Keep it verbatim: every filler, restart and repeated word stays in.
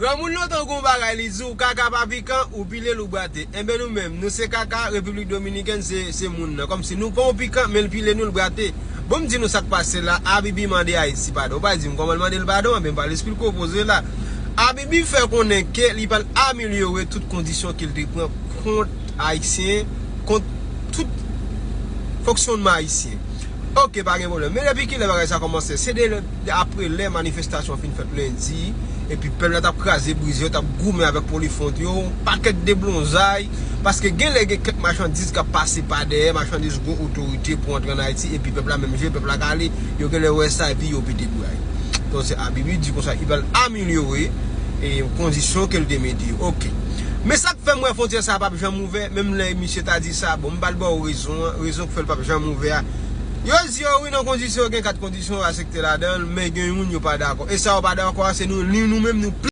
Granmoun lontan gen yon bagay li di w, kaka pa pikan, ou pile l ou brate. Enben nou menm, nou se kaka, Repiblik Dominikèn se, se moun nan. Kòmsi nou pa yon pikan, men l pile nou l brate. Bon, m di nou sa k pase la, Abibi mande Ayiti padon. Ou pa di m kòman l mande l padon, enben pa lespri l k opoze la. Abibi fè konnen ke li pral amelyore tout kondisyon ke l te pran kont Ayisyen, kont tout fonksyonnman Ayisyen. Ok, pa gen pwoblèm. Men depi kilè bagay sa kòmanse? Se de, de apre lè manifestasyon fin fèt lendi, epi pèp la t ap kraze brize, yo t ap goumen avèk polifwont yo, pakèt deblonzay, paske gen lè gen kèk machandiz k ap pase pa dèyè, machandiz gwo otorite pou antre ann Ayiti, epi pèp la menm je, pèp la kale, yo gen lè wè sa, epi yo pete bray. Donk se Abibi di konsa, li pral amelyore e kondisyon ke l te mete yo. Ok. Men sa k fè m wè fwontyè sa p ap janm ouvè, menm lè misye ta di sa, bon, m pral ba w rezon an, rezon k fè l p ap janm ouvè a. Yo di yo wi nan kondisyon, gen kat kondisyon yo aksepte ladan l, men gen youn yo pa dakò. E sa yo pa dakò a, se nou, li nou menm, nou